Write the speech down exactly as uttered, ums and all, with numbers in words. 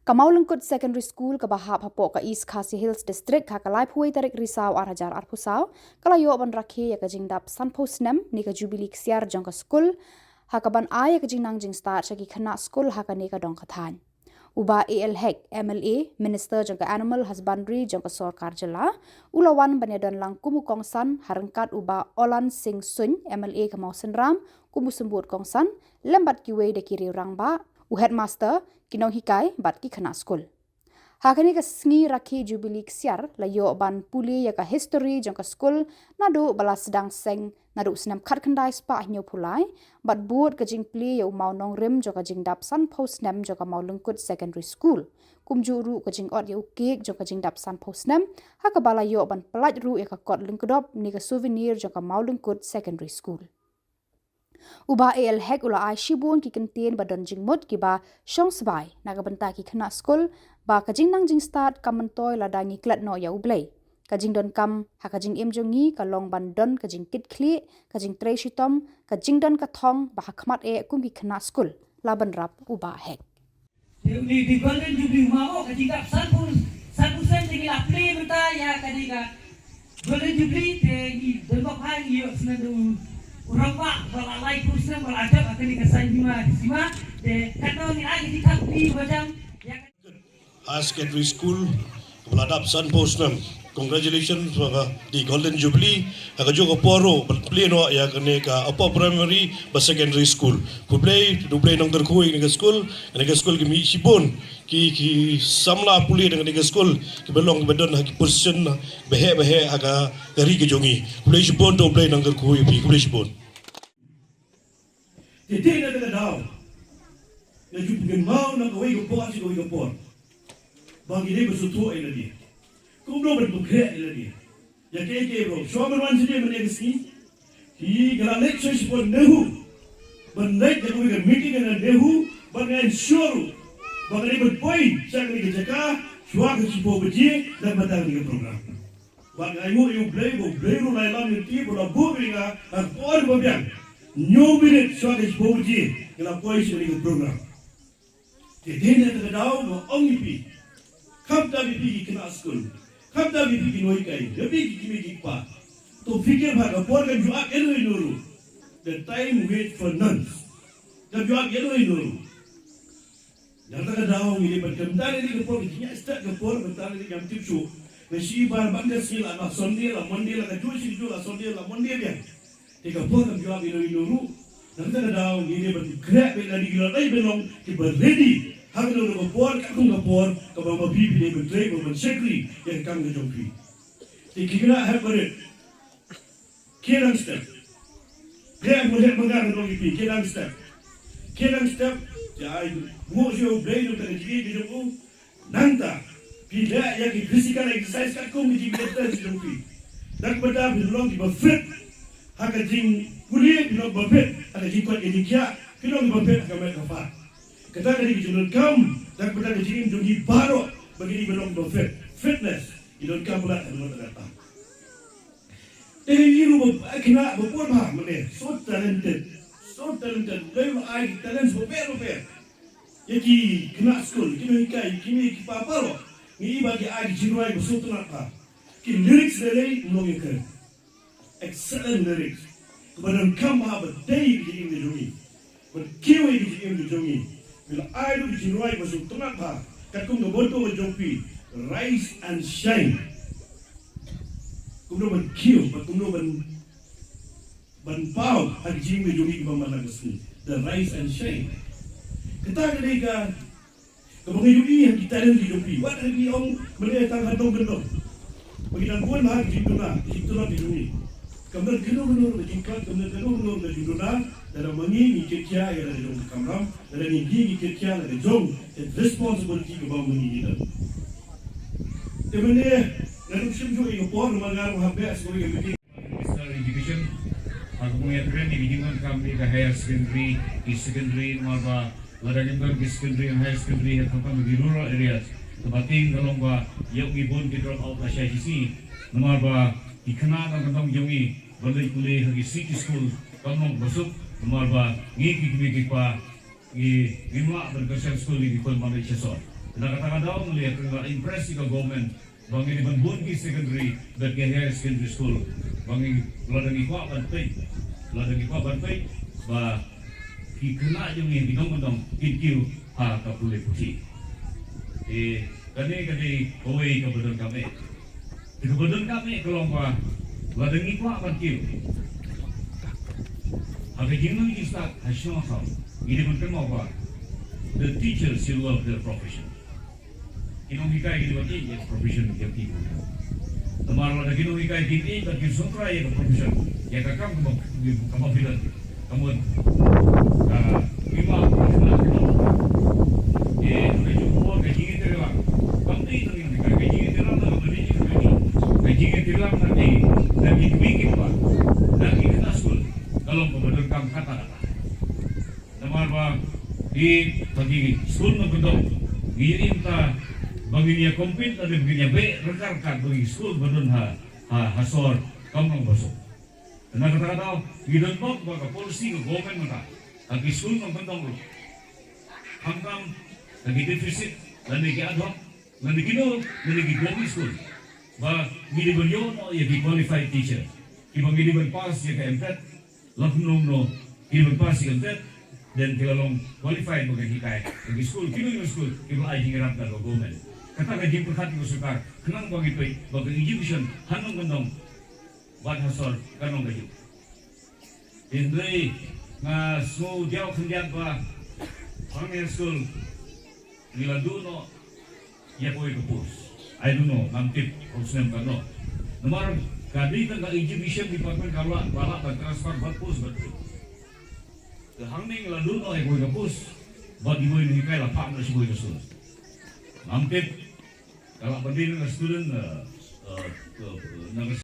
Ka Mawlyngkut Secondary School kaba hap hapoh ka East Khasi Hills District ha ka laiphew wei tarik Risaw ar hajar arphew saw ka la ïoh ban rakhe ïa ka jingdap sanphew snem ne ka jubili ksiar jong ka skul, ha kaban ai ïa ka jingnang jingstad sha ki khynnah skul ha kane ka dong ka thaiñ. U Bah A L Hek, M L A, Minister jong ka Animal Husbandry jong ka Sorkar Jylla, u la wan ban ïadon lang kum u kongsan ha ryngkat u Bah Olan Singh Suin, M L A ka Mawsynram, kum u symbud kongsan, lem bad kiwei de ki riew rangbah, u headmaster, ki nonghikai bad ki khynnah skul. Ha kane ka sngi rakhe jubili ksiar la ïoh ban pule ïa ka history jong ka skul naduh ba la sdang seng naduh snem khatkhyndai spah hynñiewphew lai, bad bud ka jingplie ïa u mawnongrim jong ka jingdap sanphew snem jong ka Mawlyngkut Secondary School. Kumjuh ruh ka jingot ïa u cake jong ka jingdap sanphew snem, ha kaba la ïoh ban pyllait ruh ïa ka kot lyngkdop ne ka souvenir jong ka Mawlyngkut Secondary School. U Bah A L Hek u la ai shibun ki kyntien ba don jingmut kiba shong sbai na ka bynta ki khynnah skul, ba ka jingnang jingstad kam myntoi lada ngi klet noh ïa U Blei. Ka jingdonkam ha ka jingim jong ngi ka long ban don ka jingkitkhlieh, ka jingtrei shitom, ka jingdon ka thong ba ha khmat eh kum ki khynnah skul, la bynrap u Bah Hek. Te une u dei Golden Jubilee, ma mo, ka jingdap sanphew, sanphew snem te ngi la plie mynta ïa kane ka Golden Jubilee, te ngi don bok ha ngi ïoh snem u, u rangbah ba la laiphew snem ba la dep ha kane ka saiñ hima sima. Te katno ngi ai ka jingthap kti ba jam ïa ka Higher Secondary School ba la dap sanphew snem. Congratulations ba ka dei Golden Jubilee. Ha kajuh ka por ruh ban plie noh ïa kane ka upper primary bad secondary school. Khublei, U Blei un nang kyrkhu ïa kane ka skul. Kane ka skul ki mih shibun ki, ki samla pule na kane ka skul kiba long kiba don ha ki position ba heh ba heh ha ka, ka ri ka jong ngi. Khublei shibun, to U Blei un nang kyrkhu ïa phi. Khublei shibun. Te dei na kata ka daw, nga ju pynkynmaw na kawei ka por sha kawei ka por ba ngi dei ban sngewthuh ïa lade, kumno ban pynkhreh ïa lade. Ïa kaei kaei ruh, shuwa ban wan sha lade mynne ka sngi, ki, nga la leit sha shipor NEHU ban leit ïa kawei ka meeting na NEHU, ban ensure ba nga dei ban poi sha kane ka jaka shuwa ka shiphew baje na ka bynta kane ka program. Bad nga ainguh ïa U Blei ba U Blei ruh u la ïalam ïa lade, ba u la buh ïa nga ha ka por ba biang, hynñiew minit shuwa ka shiphew baje, nga la poi sha kane ka program. Te dei na kata ka daw nga ong ïa phi, khamtam ïa phi ki khynnah skul, khamtam ïa phi ki nonghikai, ïa phi ki kmie ki kpa, to phi kyrpad, ka por kam ju ap ïano ïano ruh. The time wait for none. Kam ju ap ïano ïano ruh. Na kata ka daw ngi dei ban, kumta lei ka por, ka jingïaid step ka por, kumta lei ngam tip shuh. Nga shu i ba ban ka sngi la, la Sunday, la Monday, la kajuh shi kajuh, la Sunday, la Monday biang. Te ka por kam ju ap ïano ïano ruh. Na kata ka daw ngi dei ban khreh beit lade, ki la dei ban long kiba ready ha kano kano ka por, katkum ka por kaba ma phi phi dei ban trei, ban shakri ïa ka kam ka jong phi. Te ki khynnah hep barit, khie nang step. Hep, hep ma nga ngan ong ïa phi, khie nang step. Khie nang step. Ïa, ai nguh sha U Blei na ka bynta ka jingïeit ka jong u. Nangta phi leh ïa ki physical exercise katkum ka jingïeit ka jong phi. Na ka bynta phin long kiba fit ha ka jingpule, phin long kiba fit ha ka jingkoit ka jingkhiah, phin long kiba fit ha ka met ka phad. Kata ka dei ka jingdonkam na ka bynta ka jingim jong ngi baroh, ba ngi dei ban long kiba fit. Fitness. Ngi donkam palat ha kata ka bynta. Te ngi ruh ba, eh, khynnah ba pur bha mynne, so talented, so talented. Dei ba ai ki talents ba pher ba pher ïa ki khynnah skul, ki nonghikai, ki kmie ki kpa baroh. Ngi i ba ki ai ki jingrwai ba sngewtynnat bha. Ki lyrics lei lei ym long ïa kren. Excellent lyrics. Kaba donkam bha ba dei ka jingim ka jong ngi. Ban kiew ïa ka jingim ka jong ngi. Ngi la ai ruh ka jingrwai ba sngewtynnat bha katkum ka motto ka jong phi, Rise and Shine. Kumno ban kiew, bad kumno ban, ban paw ha ka jingim ka jong ngi kaba man la ka sngi. The Rise and Shine. Kata ka dei ka Kaba ngi ïohi ha ki talent ki jong phi. Wat la ngi ong mynne tang ha dong kyndong. Ba ngi dang bun bha ki jingduna, ki jingduna ki jong ngi. Kam don kano kano ka jingkhlad, kam don kano kano ka jingduna. Lada ma ngi ngi kit khia ïa la ka jong ka kamram, lada ngi ngi kit khia la ka jong ka responsibility kaba ma ngi ngi don. Te mynne nga dang shim shuh ïa ka por, namar nga ruh hap beh shuwa ïa ka meeting. Minister Education, ha ka bynta ïa ka jingdonkam ïa ka higher secondary, ki secondary, namar ba lada ngim don ki secondary, higher secondary, ha khamtam ki rural areas, kaba tieng ka long ba ïa ngi bun ki drop out la shai shisngi, namar ba ki khynnah na ka bynta jong ngi ban leit pule ha ki city school kam long ba suk, namar ba ngi ki kmie ki kpa ngi, ngim lah ban kyrshan skul ïa ki khun ban leit sha sor. Na kata ka daw ngi la impress ïa ka government ba ngi dei ban bun ki secondary bad ki higher secondary school, ba ngi, lada ngi kwah ban peit, lada ngi kwah ban peit ba ki khynnah jong ngi, ki nongkyndong kin kiew ha ka pule puthi. Te kane ka dei kawei kaba donkam eh. Te kaba donkam eh ka long ba lada ngi kwah ban kiew ha ka jingnang jingstad ha shnong ha thaw, ngi dei ban kynmaw ba the teachers should love their profession. Ki nonghikai ki dei ban ïeit ïa ka profession jong ki. Namar lada ki nonghikai kim ïeit bad kim sngewthuh ïa ka profession, ïa ka kam kaba, kaba phi don, ka mut ka, ki ma, ki ma, ki ma. Ïa ka jingpor, ka jingïatreilang. Kam dei tang ïa ka, ka jingïatreilang na ka bynta jong ka, ka jingïatreilang na ki, na ki kmie ki kpa, na ki khynnah skul, ka long kaba donkam katta katta. Namar ba ki, ba ki skul nongkyndong, ngi ïohi mynta ba ngin ïa compete lane ba ngin ïa beh ryngkat ryngkat bad ki skul ba don ha, ha, ha sor, kam long ba suk. Te na kata ka daw ngi don bok ba ka policy ka government mynta ha ki skul nongkyndong ruh, khamtam ha ki deficit lane ki ad hoc lane kino lane ki government skul, ba ngi dei ban ïoh noh ïa ki qualified teacher kiba ngi dei ban pass ïa ka MTET. La kumno kumno ki dei ban pass ïa ka MTET, then ki la long qualified ba kin hikai ha ki skul, kino kino skul kiba la ai jingïarap da ka government. Kata ka jingpyrkhat jong ka sorkar khnang ba ngi peit ba ka education ha nongkyndong bad ha sor kan long kajuh. Hynrei nga sngew diaw khyndiat ba hangne ha skul ngi la duh noh ïa kawei ka post. I don't know, ngam tip, ym sngewthuh katno. Namar ka dei tang ka education department ka lah, ka lah ban transfer bad post bad post. Te hangne ngi la duh noh ïa kawei ka post bad iwei i nonghikai la phah noh sha kawei ka skul. Ngam tip ka lah ban dei na ka student, eh, eh, eh, na ka